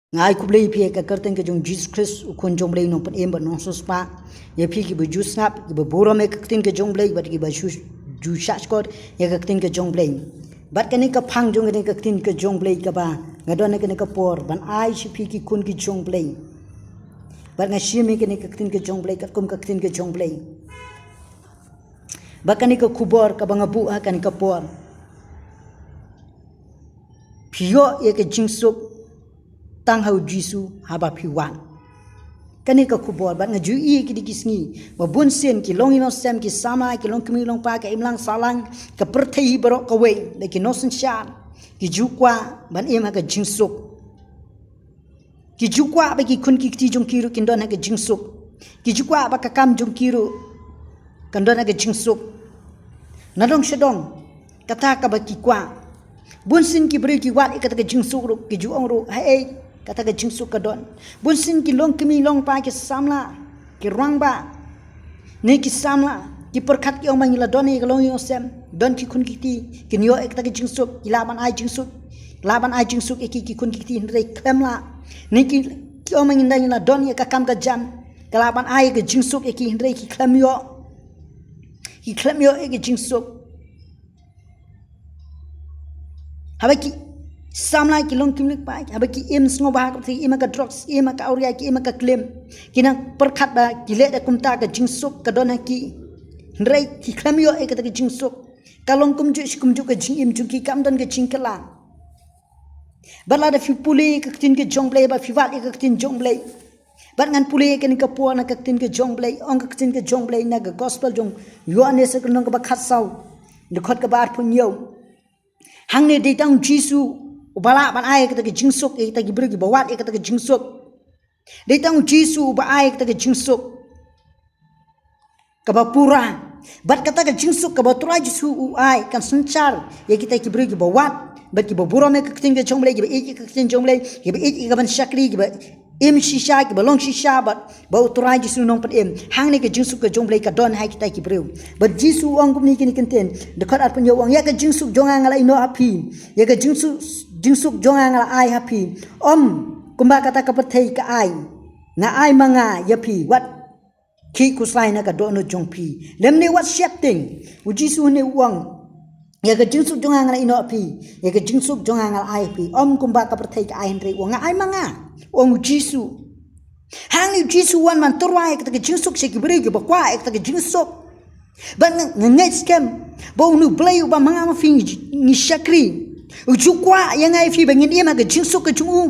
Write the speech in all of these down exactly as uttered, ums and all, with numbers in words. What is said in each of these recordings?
Nga ai khublei ïa phi ha ka kyrteng ka jong u Jisu Khrist, u Khun jong u Blei u nongpynim bad u nongsiewspah. Ïa phi kiba ju sngap, kiba burom ïa ka ktien ka jong u Blei bad kiba ju, ju shahshkor ïa ka ktien ka jong u Blei. Bad kane ka phang jong kane ka ktien ka jong u Blei kaba nga don ha kane ka por ban ai sha phi ki khun ki jong u Blei. Bad nga shim ïa kane ka ktien ka jong u Blei katkum ka ktien ka jong u Blei. Bad kane ka khubor kaba nga buh ha kane ka por. Phi ïoh ïa ka jingsuk tang ha u Jisu haba phi wan. Kane ka khubor bad nga ju ïohi ha kine ki sngi ba bun sien ki longïing longsem, ki samla, ki longkmie longkpa, ka imlang sahlang, ka pyrthei hi baroh kawei, da ki nongsynshar ki ju kwah ban im ha ka jingsuk. Ki ju kwah ba ki khun ki kti jong ki ruh kin don ha ka jingsuk. Ki ju kwah ba ka kam jong ki ruh kan don ha ka jingsuk. Na dong sha dong, kata kaba ki kwah. Bun sien ki briew ki wad ïa kata ka jingsuk ruh, ki ju ong ruh, haei kata ka jingsuk ka don. Bun sien ki longkmie longkpa, ki samla, ki rangbah, ne ki samla, ki pyrkhat, ki ong ba ngi la don ïa ka longïing longsem, don ki khun ki kti, kin ïoh ïa kata ka jingsuk, ki lah ban ai jingsuk, lah ban ai jingsuk ïa ki, ki khun ki kti, hynrei khlem lah. Ne ki, ki ong ba ngi la don ïa ka kam ka jam, ka lah ban ai ka jingsuk ïa ki, hynrei ki khlem ïoh. Ki khlem ïoh ïa ka jingsuk. Haba ki samla, ki longkmie longkpa, haba ki im sngewbha ha ka pyrthei, im ha ka drugs, im ha ka awria, ki im ha ka claim, ki nang pyrkhat ba ki leh da kumta ka jingsuk ka don ha ki. Hynrei ki khlem ïoh ïa kata ka jingsuk. Ka long kumjuh shi kumjuh ka jingim jong ki, kam don ka jingkylla. Bad lada phi pule ïa ka ktien ka jong u Blei, bad phi wad ïa ka ktien jong u Blei. Bad ngan pule ïa kane ka por na ka ktien ka jong u Blei, ong ka ktien ka jong u Blei na ka gospel jong u Ïoannis, ka lynnong kaba khatsaw, dkhot kaba arphew hynñiew. Hangne dei tang u Jisu uba lah ban ai kata ka jingsuk ïa kita ki briew kiba wad ïa kata ka jingsuk. Dei tang u Jisu uba ai kata ka jingsuk kaba pura. Bad kata ka jingsuk kaba u Trai Jisu u ai kan synshar ïa kita ki briew kiba wad bad kiba burom ïa ka ktien ka jong u Blei, kiba ïeit ïa ka ktien jong u Blei, kiba ïeit ïa ka ban shakri, kiba im shisha, kiba long shisha bad ba u Trai Jisu u nongpynim. Hangne ka jingsuk ka jong u Blei ka don ha kita ki briew. Bad Jisu u ong kumne ha kine ki ktien, dkhot arphew hynñiew, u ong, ïa ka jingsuk jong nga nga la ïehnoh ha phi, ïa ka jingsuk, jingsuk jong nga nga la ai ha phi. Ym kumba kata ka pyrthei ka ai. Nga ai ma nga ïa phi, wat khih khuslai na ka dohnud jong phi, lymne wat sheptieng. U Jisu une u ong, ïa ka jingsuk jong nga nga la ïehnoh ha phi, ïa ka jingsuk jong nga nga la ai ha phi. Ym kumba ka pyrthei ka ai, hynrei u ong, nga ai ma nga, u ong u Jisu. Hangne u Jisu u wan ban tyrwa ïa kata ka jingsuk sha ki briew kiba kwah ïa kata ka jingsuk. Bad nga, nga ngeit skhem ba une u Blei uba ma nga ma phi ngi, ngi shakri, u ju kwah ïa nga ïa phi ba ngin im ha ka jingsuk ka jong u.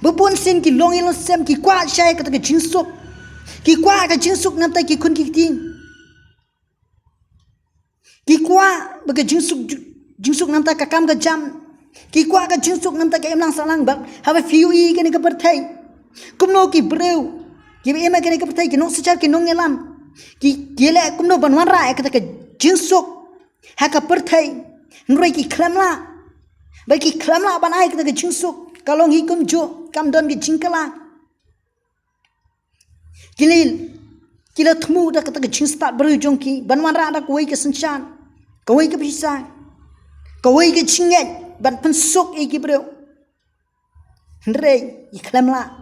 Ba bun sien ki longïing longsem ki kwah shai kata ka jingsuk. Ki kwah ka jingsuk namar ki khun ki kti. Ki kwah ba ka jingsuk, jingsuk namar ka kam ka jam. Ki kwah ka jingsuk namar ka imlang sahlang, bad haba phi ïohi kane ka pyrthei, kumno ki briew kiba im ha kane ka pyrthei, ki nongsynshar, ki nongïalam, ki, ki leh kumno ban wanrah ïa kata ka jingsuk ha ka pyrthei, hynrei ki khlem lah. Ba ki khlem lah ban ai kata ka jingsuk, ka long hi kumjuh, kam don ka jingkylla. Ki la, ki la thmu da kata ka jingstad briew jong ki ban wanrah da kawei ka synshar, kawei ka pisa, kawei ka jingngeit ban pynsuk ïa ki briew. Hynrei ki khlem lah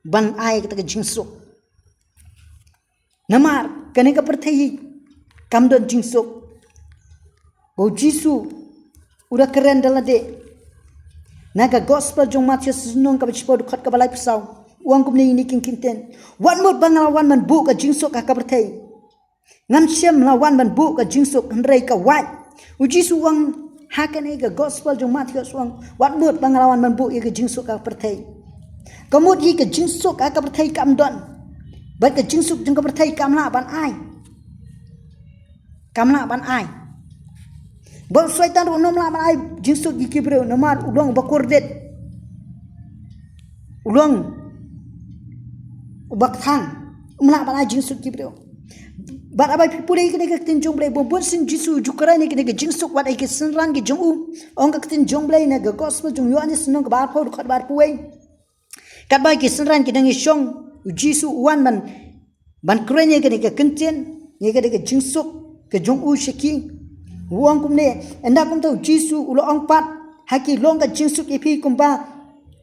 ban ai kata ka jingsuk. Namar kane ka pyrthei hi kam don jingsuk. Ba u Jisu u da kren da lade na ka gospel jong u Mathaios, lynnong kaba shiphew, dkhot kaba laiphew saw. U ong kumne ha kine ki ktien, wat mut ba nga la wan ban buh ka jingsuk ha ka pyrthei. Ngam shym la wan ban buh ka jingsuk, hynrei ka wait. U Jisu u ong ha kane ka gospel jong u Mathaios, u ong, wat mut ba nga la wan ban buh ïa ka jingsuk ha ka pyrthei. Ka mut hi ka jingsuk ha ka pyrthei kam don. Bad ka jingsuk jong ka pyrthei kam lah ban ai. Kam lah ban ai. Bad u Soitan ruh um lah ban ai jingsuk ïa ki briew namar u long uba kordit. U long uba kthang. Um lah ban ai jingsuk ïa ki briew. Bad haba phi pule ïa kane ka ktien jong u Blei, ba bun sien u Jisu u ju kren ïa kane ka jingsuk wat ïa ki synran ki jong u. Ong ka ktien jong u Blei na ka gospel jong u Ïoannis, lynnong kaba arphew, dkhot ba arphew wei. Katba ki synran ki dang ïashong, u Jisu u wan ban, ban kren ïa kane ka ktien, ïa kane ka jingsuk ka jong u sha ki. U ong kumne, ynda kumta u Jisu u la ong pat, ha ki long ka jingsuk ïa phi kumba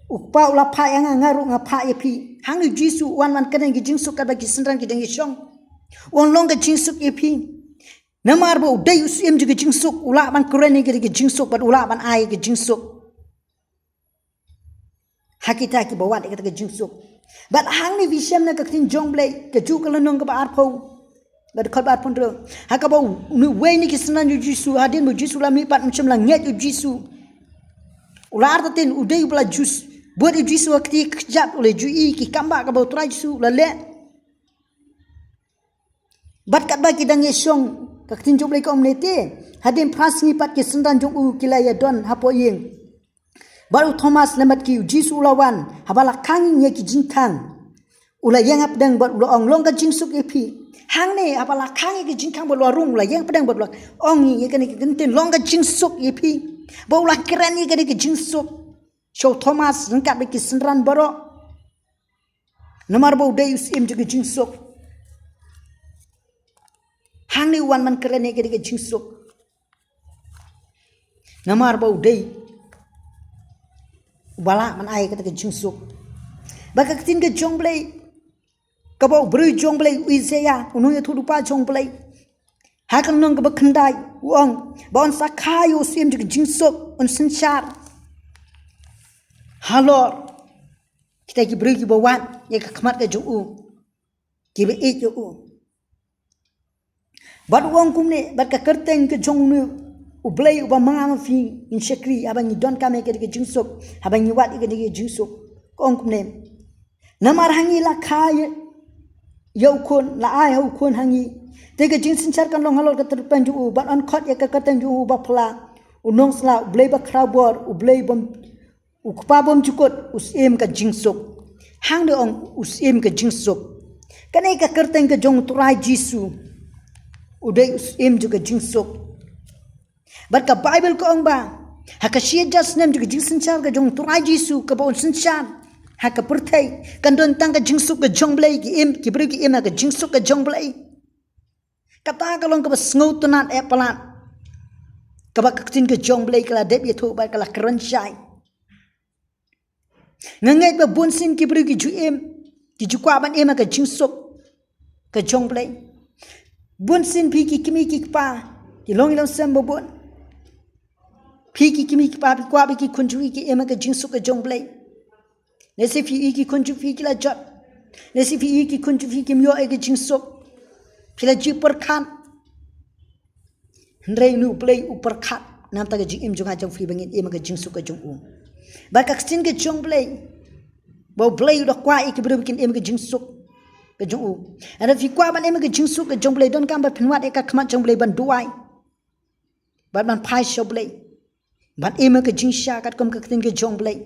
U Kpa u la phah ïa nga, nga ruh nga phah ïa phi. Hangne u Jisu u wan ban kren ki jingsuk katba ki synran ki dang ïashong. U wan long ka jingsuk ïa phi. Namar ba u dei u Syiem jong ka jingsuk, u lah ban kren ïa ka jingsuk, bad u lah ban ai ka jingsuk ha kita kiba wad ïa kata ka jingsuk. Bad hangne phi shem na ka ktien jong U Blei, kajuh ka lynnong kaba arphew, ka dkhot ba arphew hynriew. Ha kaba u, uwei na ki synran jong u Jisu, hadien ba u Jisu u la mihpat, um shym la ngeit ïa u Jisu. U la artatien, u dei uba la ju bud ïa u Jisu ha kti kjat, u la ju ïohi ki kam ba kaba u Trai Jisu u la leh. Bad katba ki dang ïashong, ka ktien jong U Blei ka ong kumne te, hadien phra sngi pat ki synran jong u ki la ïadon hapoh ïing. Bad u Thomas lem bad ki, u Jisu u la wan, haba la khang ïa ki jingkhang. U la ïeng hapdeng bad u la ong, long ka jingsuk ïa phi. Hangne haba la khang ïa ki jingkhang bad u la rung, u la ïeng hapdeng bad u la ong ïa kane ka kyntien, long ka jingsuk ïa phi. Bad u la kren ïa kane ka jingsuk sha u Thomas ryngkat bad ki synran baroh. Namar ba u dei u Syiem jong ka jingsuk. Hangne u wan ban kren ïa kane ka jingsuk. Namar ba u dei uba lah ban ai kata ka jingsuk. Bad ka ktien ka jong U Blei, kaba u briew jong U Blei u Isaïah, u nongïathuhlypa jong U Blei, ha ka lynnong kaba khyndai u ong ba un sa kha ïa u Syiem jong ka jingsuk, un synshar halor kita ki briew kiba wad ïa ka khmat ka jong u, kiba ïeit ïa u. Bad u ong kumne, bad ka kyrteng ka jong une U Blei uba ma nga ma phi ngin shakri, haba ngi donkam ïa kane ka jingsuk, haba ngi wad ïa kane ka jingsuk. Ka ong kumne, namar ha ngi la kha ïa, ïa u Khun, la ai ha u Khun ha ngi. Te ka jingsynshar kan long halor ka kyrteng jong u, bad yn khot ïa ka kyrteng jong u Uba Phylla, u Nongsla, U Blei Bakhraw Bor, U Blei bym U Kpa bymjukut, u Syiem ka jingsuk. Hangne ong u Syiem ka jingsuk. Kane ka kyrteng ka jong u Trai Jisu. U dei u Syiem jong ka jingsuk. Bad ka Baibl ka ong ba ha ka shi hajar snem jong ka jingsynshar ka jong u Trai Jisu kaba un synshar ha ka pyrthei, kan don tang ka jingsuk ka jong U Blei, ki im, ki briew ki im ha ka jingsuk ka jong U Blei. Kata ka long kaba sngewtynnad eh palat, kaba ka ktien ka jong U Blei ka la dep ïathuh bad ka la kren shai. Nga ngeit ba bunsien ki briew ki ju im, ki ju kwah ban im ha ka jingsuk ka jong U Blei. Bunsien phi ki kmie ki kpa, ki longïing longsem ba bun, phi ki kmie ki kpa phi kwah ba ki khun jong phi ki im ha ka jingsuk ka jong U Blei. Lehse phi ïohi ki khun jong phi ki la jot. Lehse phi ïohi ki khun jong phi kim ïoh ïa ka jingsuk. Phi la ju pyrkhat. Hynrei une U Blei u pyrkhat na ka bynta ka jingim jong nga jong phi ba ngin im ha ka jingsuk ka jong u. Bad ka ktien ka jong U Blei, ba U Blei u da kwah ïa ki briew ba kin im ha ka jingsuk ka jong u. Hynrei phi kwah ban im ha ka jingsuk ka jong U Blei, donkam ba phin wad ïa ka khmat jong U Blei ban duwai, bad ban phai sha U Blei, ban im ha ka jingshisha katkum ka ktien ka jong U Blei.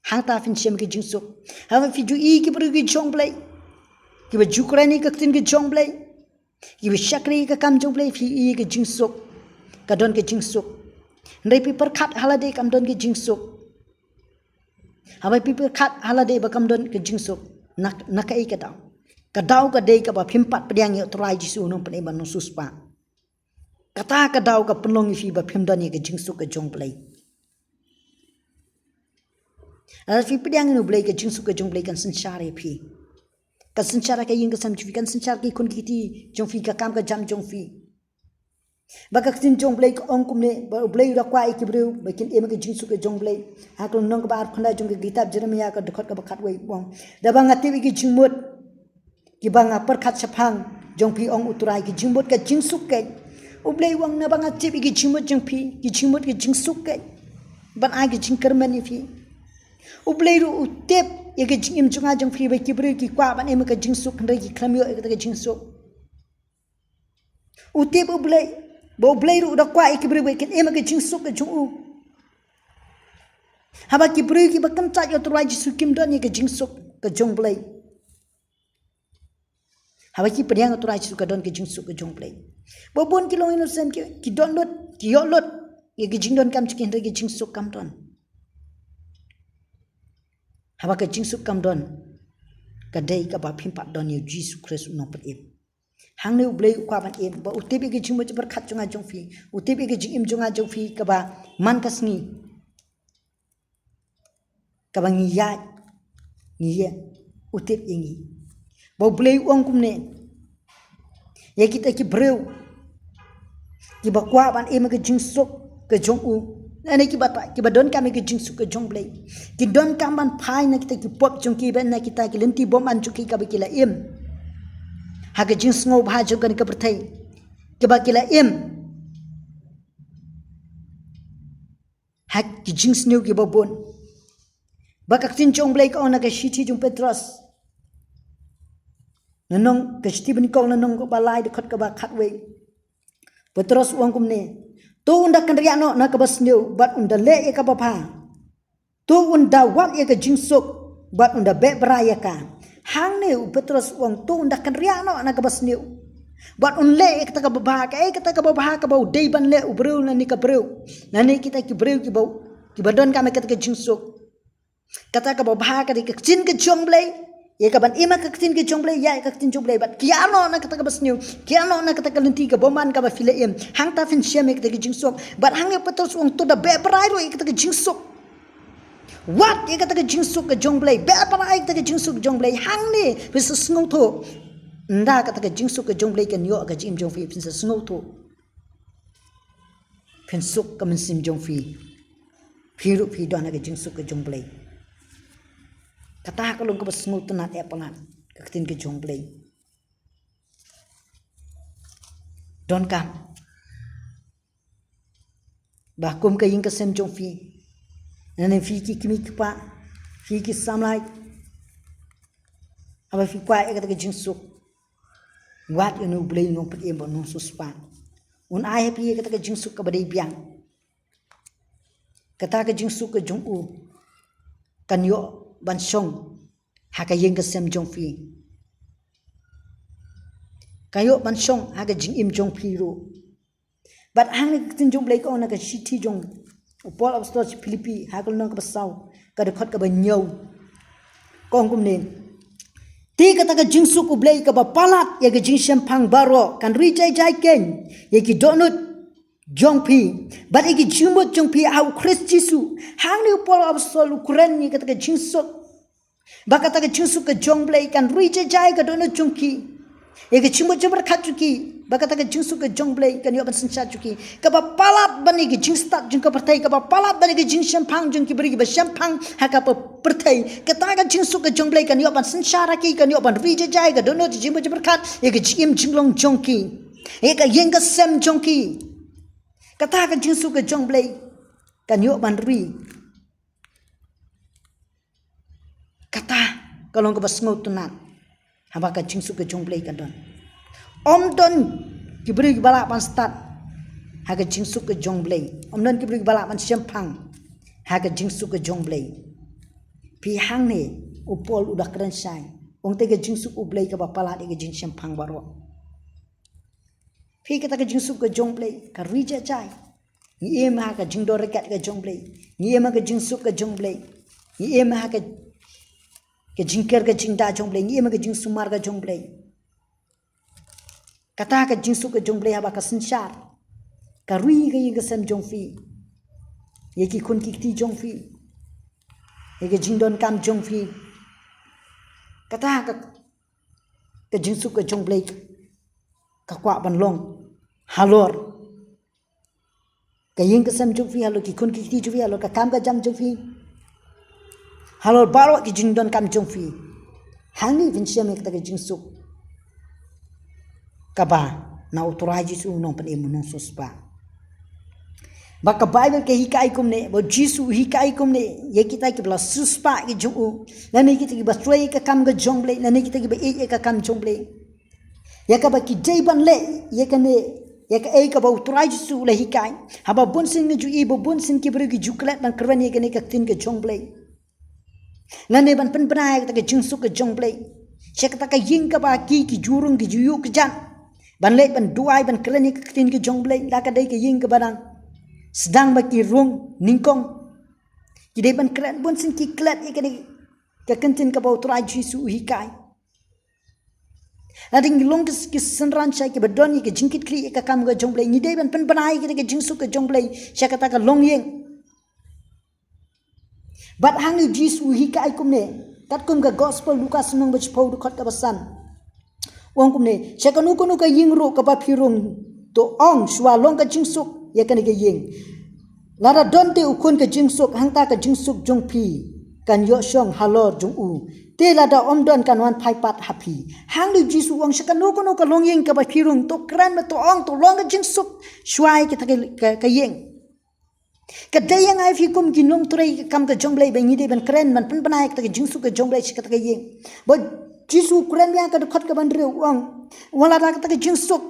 Hangta phin shem ka jingsuk. Haba phi ju ïohi ki briew ki jong U Blei, kiba ju kren ïa ka ktien ka jong U Blei, kiba shakri ïa ka kam jong U Blei, phi ïohi ka jingsuk, ka don ka jingsuk. Hynrei phi pyrkhat ha lade kam don ka jingsuk. Haba phi pyrkhat ha lade ba kam don ka jingsuk, na, na kaei ka daw? Ka daw ka dei kaba phim pat pdiang ïa u Trai Jisu u Nongpynim bad Nongsiewspah. Kata ka daw ka pynlong ïa phi ba phim don ïa ka jingsuk ka jong U Blei. Lada phi pdiang ïa U Blei, ka jingsuk ka jong U Blei kan synshar ïa phi. Kan synshar ïa ka ïing ka sem jong phi, kan synshar ïa ki khun ki kti jong phi, ka kam ka jam jong phi. Bad ka ktien jong U Blei ka ong kumne, ba U Blei u da kwah ïa ki briew ba kin im ha ka jingsuk ka jong U Blei. Ha ka lynnong kaba arphew khyndai jong ka kitab Jeremaïah, ka dkhot kaba khatwei, u ong, naba nga tip ïa ki jingmut kiba nga pyrkhat shaphang jong phi, ong u Trai, ki jingmut ka jingsuk keiñ. U Blei u ong, naba nga tip ïa ki jingmut jong phi, ki jingmut ka jingsuk keiñ, ban ai ka jingkyrmen ïa phi. U Blei ruh u tip ïa ka jingim jong nga jong phi, ba ki briew ki kwah ban im ha ka jingsuk hynrei ki khlem ïoh ïa kata ka jingsuk. U tip U Blei, ba U Blei ruh u da kwah ïa ki briew ba kin im ha ka jingsuk ka jong u. Haba ki briew kiba kyntait ïa u Trai Jisu kim don ïa ka jingsuk ka jong U Blei. Haba ki pdiang ïa u Trai Jisu ka don ka jingsuk ka jong U Blei. Ba bun ki longïing longsem ki, ki don lut, ki ïoh lut ïa ka jingdonkam jong ki, hynrei ka jingsuk kam don. Haba ka jingsuk kam don, ka dei kaba phim pat don ïa u Jisu Khrist u Nongpynim. Hangne U Blei u kwah ban im, ba u tip ïa ka jingmut jingpyrkhat jong nga jong phi, u tip ïa ka jingim jong nga jong phi kaba man ka sngi. kaba ngi ïaid, ngi ïeng, u tip ïa ngi. Ba U Blei u ong kumne ïa kita ki briew kiba kwah ban im ha ka jingsuk ka jong u, lane kiba ta, kiba donkam ïa ka jingsuk ka jong U Blei, ki donkam ban phai na kita ki pop jong ki, ban na kita ki lynti bymman jong ki kaba ki la im ha ka jingsngewbha jong kane ka pyrthei, kiba ki la im ha ki jingsniew kiba bun. Ba ka ktien jong U Blei ka ong na ka shithi jong u Petros, lynnong, ka shithi ba nyngkong, lynnong kaba lai, dkhot kaba khatwei. Petros u ong kumne: To un da kynriah noh na kaba sniew bad un da leh ïa kaba bha. To un da wad ïa ka jingsuk bad un da beh brai ïa ka. Hangne u Petros u ong to un da kynriah noh na kaba sniew bad un leh ïa kata kaba bha. Kaei kata kaba bha kaba u dei ban leh u briew lane ka briew, lane kita ki briew kiba, kiba donkam ïa kata ka jingsuk? Kata kaba bha ka dei ka ktien ka jong U Blei. Ïa kaban im ha ka ktien ka jong U Blei, ïa ka ktien jong U Blei, bad kynriah noh na kata kaba sniew, kynriah noh na kata ka lynti kaba bymman kaba phi la im. Hangta phin shem ïa kata ka jingsuk. Bad hangne u Petros u ong to da beh brai ruh ïa kata ka jingsuk. Wad ïa kata ka jingsuk ka jong U Blei, beh brai ïa kata ka jingsuk ka jong U Blei. Hangne phin sa sngewthuh. Ynda kata ka jingsuk ka jong U Blei kan ïoh ha ka jingim jong phi, phin sa sngewthuh. Phin suk ka mynsiem jong phi. Phi ruh phi don ha ka jingsuk ka jong U Blei. Kata ka long kaba sngewtynnat, eh palat, ka ktien ka jong U Blei. Donkam ba kum ka ïing ka sem jong phi, lane phi ki kmie ki kpa, phi ki samla, haba phi kwah ïa kata ka jingsuk, wad ïa une U Blei u nongpynim bad u nongsiewspah. Un ai ha phi ïa kata ka jingsuk kaba dei biang. Kata ka jingsuk ka jong u kan ïoh ban shong ha ka ïing ka sem jong phi. Kan ïoh ban shong ha ka jingim jong phi ruh. Bad hangne ka ktien jong U Blei ka ong na ka shithi jong u Paul apostol sha Philippi, ha ka lynnong kaba saw, ka dkhot kaba hynñiew, ka ong kumne: Te kata ka jingsuk U Blei kaba palat ïa ka jingshemphang baroh kan ri jai jai keiñ ïa ki dohnud jong phi bad ïa ki jingmut jong phi ha u Khrist Jisu. Hangne u Paul apostol u kren ïa kata ka jingsuk, ba kata ka jingsuk ka jong U Blei kan ri jai jai ka dohnud jong ki, ïa ka jingmut jingpyrkhat jong ki, ba kata ka jingsuk ka jong U Blei kan ïoh ban synshar jong ki. Kaba palat ban ïa ka jingstad jong ka pyrthei, kaba palat ban ïa ka jingshemphang jong ki briew kiba shemphang ha ka pyrthei. Kata ka jingsuk ka jong U Blei kan ïoh ban synshar ha ki, kan ïoh ban ri jai jai ka dohnud, jingmut jingpyrkhat, ïa ka jingim jinglong jong ki, ïa ka ïing ka sem jong ki. Kata ka jingsuk ka jong U Blei kan ïoh ban ri. Kata ka long kaba sngewtynnat, haba ka jingsuk ka jong U Blei ka don. Ym don ki briew kiba lah ban stad ha ka jingsuk ka jong U Blei. Ym don ki briew kiba lah ban shemphang ha ka jingsuk ka jong U Blei. Phi, hangne u Paul u da kren shai, ong te ka jingsuk U Blei kaba palat ïa ka jingshemphang baroh. Phi, kata ka jingsuk ka jong U Blei ka ri jai jai. Ngi im ha ka jingdon ryngkat ka jong U Blei. Ngi im ha ka jingsuk ka jong U Blei. Ngi im ha ka, ka jingker ka jingda jong U Blei. Ngi im ha ka jingsumar ka jong U Blei. Kata ka jingsuk ka jong U Blei haba ka synshar, ka ri ka ïing ka sem jong phi, ïa ki khun ki kti jong phi, ïa ka jingdonkam jong phi. Kata ka, ka jingsuk ka jong U Blei ka kwah ban long halor ka ïing ka sem jong phi, halor ki khun ki kti jong phi, halor ka kam ka jam jong phi, halor baroh ki jingdonkam jong phi. Hangne phin shem ïa kata ka jingsuk kaba na u Trai Jisu u nongpynim u nongsiewspah. Ba ka Baibl ka hikai kumne, ba u Jisu u hikai kumne ïa kita kiba la siewspah ki jong u, lane kita kiba trei ïa ka kam ka jong U Blei, lane kita kiba ïeit ïa ka kam jong U Blei. Ïa kaba ki dei ban leh ïa kane, ïa kaei kaba u Trai Jisu u la hikai. Haba bunsien ngi ju i ba bunsien ki briew ki ju klet ban kren ïa kane ka ktien ka jong U Blei, lane ban pynbna ïa kata ka jingsuk ka jong U Blei sha kata ka ïing kaba ki, ki ju rung, ki ju ïuh kjat ban leit ban duwai, ban kren ïa ka ktien ka jong U Blei, la ka dei ka ïing kaba dang sdang ba ki rung nyngkong. Ki dei ban kren, bunsien ki klet ïa kane ka ktien kaba u Trai Jisu u hikai. Lada ngi long ki, ki synran shai kiba don ïa ka jingkitkhlieh ïa ka kam ka jong U Blei, ngi dei ban pynbna ïa ka jingsuk ka jong U Blei sha kata ka longïing. Bad hangne u Jisu u hikai kumne, katkum ka gospel Lukas lynnong ba shiphew dkhot kaba san. U ong kumne, sha kano kano ka ïing ruh kaba phi rung, to ong shuwa long ka jingsuk ïa kane ka ïing. Lada don te u khun ka jingsuk, hangta ka jingsuk jong phi kan ïoh shong halor jong u. Te lada ym don kan wan phai pat ha phi. Hangne u Jisu u ong sha kano kano ka longïing kaba phi rung, to kren bad to ong to long ka jingsuk shuwa ïa kata ka, ka, ka ïing. Ka dei ïa ngi phi kum ki nongtrei kam ka jong Blei ba ngi dei ban kren ban pynbna ïa kata ka jingsuk ka jong Blei sha kata ka ïing. Bad Jisu u kren ïa ka dkhot kaba hynriew u ong, wat lada kata ka jingsuk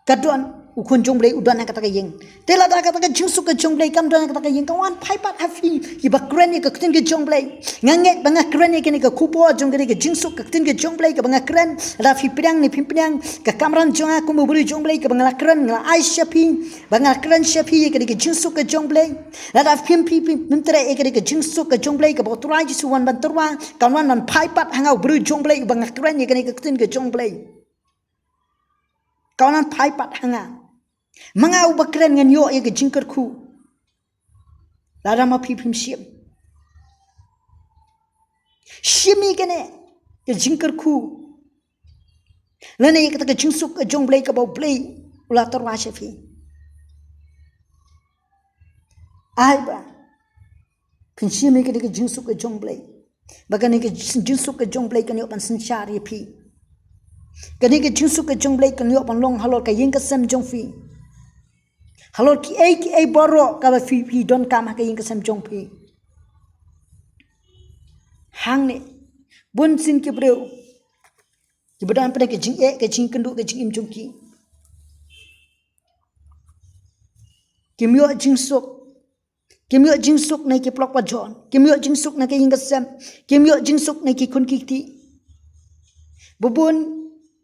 ka don, u khun jong Blei u don ha kata ka ïing. Te lada kata ka jingsuk ka jong Blei kam don ha kata ka ïing, kan wan phai pat ha phi kiba kren ïa ka ktien ka jong Blei. Nga ngeit ba nga kren ïa kane ka khubor jong kane ka jingsuk ka ktien ka jong Blei kaba nga kren, lada phi pdiang ne phim pdiang, ka kamram jong nga kum u briew jong Blei kaba nga la kren, nga la ai sha phi, ba nga la kren sha phi ïa kane ka jingsuk ka jong Blei. Lada phim, phi, phim, phim treh ïa kane ka jingsuk ka jong Blei kaba u Trai Jisu u wan ban tyrwa, kan wan ban phai pat ha nga u briew jong Blei uba nga kren ïa kane ka ktien ka jong Blei. Kan wan phai pat ha nga. Ma nga uba kren ngan ïoh ïa ka jingkyrkhu. Lada ma phi phim shim. Shim ïa kane ka jingkyrkhu. Lane ïa kata ka jingsuk ka jong Blei kaba u Blei u la tyrwa sha phi. Ai ba phin shim ïa kane ka jingsuk ka jong Blei. Ba kane ka jing-, jingsuk ka jong Blei kan ïoh ban synshar ïa phi. Kane ka jingsuk ka jong Blei kan ïoh ban long halor ka ïing ka sem jong phi. Halor kiei kiei baroh kaba phi, phi donkam ha ka ïing ka sem jong phi. Hangne, bunsien ki briew kiba don pdeng ka jingeh, ka jingkynduh, ka jingim jong ki, kim ïoh jingsuk. Kim ïoh jingsuk na ki paralok parajor. Kim ïoh jingsuk na ka ïing ka sem. Kim ïoh jingsuk na ki khun ki kti. Ba bun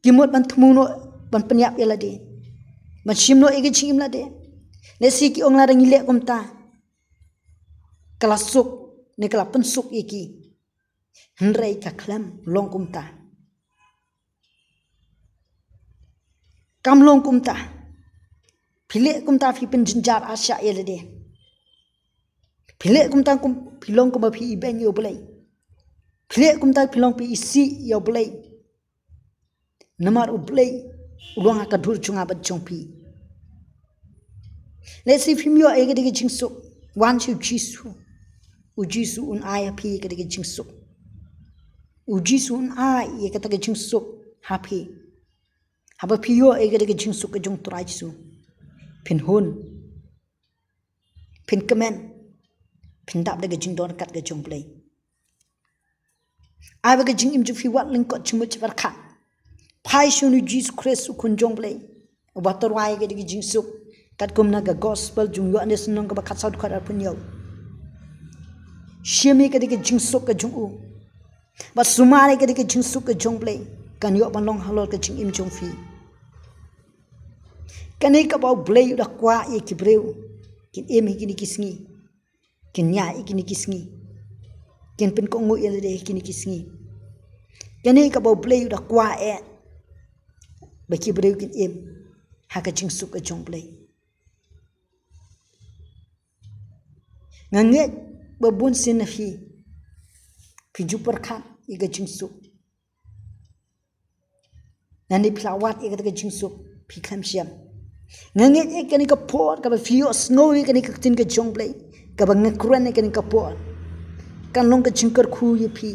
ki mut ban thmu noh ban pynïap ïa lade. Ban shim noh ïa ka jingim lade. Lehse ki ong lada ngi leh kumta, ka la suk ne ka la pynsuk ïa ki. Hynrei ka khlem long kumta. Kam long kumta. Phi leh kumta phi pynjynjar arshah ïa lade. Phi leh kumta kum, phi long kumba phi ibeiñ ïa u Blei. Phi leh kumta phi long phi isih ïa u Blei. Namar u Blei u long ha ka dur jong nga bad jong phi. Lehse phim ïoh ïa ka dei ka jingsuk, wan sha u Jisu. U Jisu un ai ha phi ïa ka dei ka jingsuk. U Jisu un ai ïa kata ka jingsuk ha phi. Haba phi ïoh ïa ka dei ka jingsuk ka jong u Trai Jisu, phin hun, phin kmen, phin dap da ka jingdon ryngkat ka jong u Blei. Ai ba ka jingim jong phi wat lyngkot jingmut jingpyrkhat. Phai sha u Jisu Khrist u Khun jong u Blei, uba tyrwa ïa ka dei ka jingsuk. Katkum na ka gospel jong u Ïoannis lynnong kaba khatsaw dkhot arphew hynñiew. Shim ïa ka dei ka jingsuk ka jong u. Bad sumar ïa ka dei ka jingsuk ka jong u Blei, kan ïoh ban long halor ka jingim jong phi. Kane kaba u Blei u da kwah ïa ki briew kin im ha kine ki sngi. Kin ñiah ha kine ki sngi. Kin pynkohnguh ïa lade ha kine ki sngi. Kane kaba u Blei u da kwah eh, ba ki briew kin im ha ka jingsuk ka jong u Blei. Nga ngeit ba bun sien na phi, phi ju pyrkhat ïa ka jingsuk. Nangne phi la wad ïa kata ka jingsuk, phi khlem shem. Nga ngeit ïa kane ka por kaba phi ïohsngew ïa kane ka ktien ka jong u Blei, kaba nga kren ïa kane ka por, kan long ka jingkyrkhu ïa phi.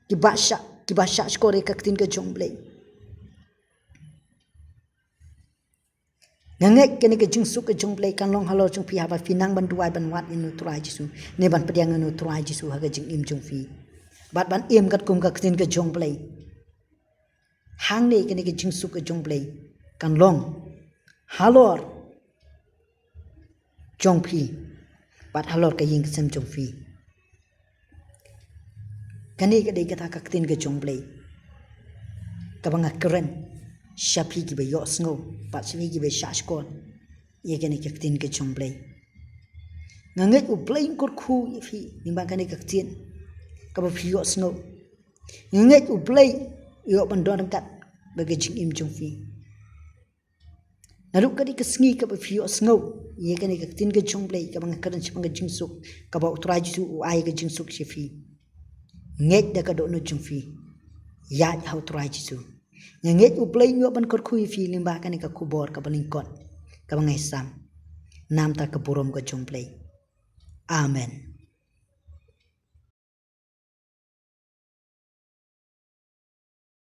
Kiba shah, kiba shah shkor ïa ka ktien ka jong u Blei. Nga ngeit kane ka jingsuk ka jong u Blei kan long halor jong phi haba phi nang ban duwai ban wad ïa u Trai Jisu, ne ban pdiang ïa u Trai Jisu ha ka jingim jong phi. Bad ban im katkum ka ktien ka jong u Blei. Hangne kane ka jingsuk ka jong u Blei kan long halor jong phi, bad halor ka ïing ka sem jong phi. Kane ka dei kata ka ktien ka jong u Blei, kaba nga kren sha phi kiba ïohsngew, bad sha phi kiba shah shkor ïa kane ka ktien ka jong u Blei. Nga ngeit u Blei un kyrkhu ïa phi lyngba kane ka ktien kaba phi ïohsngew. Nga ngeit u Blei u ïoh ban don ryngkat bad ka jingim jong phi. Naduh ka dei ka sngi kaba phi ïohsngew, ïa kane ka ktien ka jong U Blei kaba nga kren shaphang ka jingsuk, kaba U Trai Jisu u ai ka jingsuk sha phi. Ngeit da ka dohnud jong phi. Ïaid ha U Trai Jisu. Nga ngeit U Blei un ïoh ban kyrkhu ïa phi lyngba kane ka khubor kaba lyngkot kaba nga ïasam. Namar ka burom ka jong U Blei. Amen.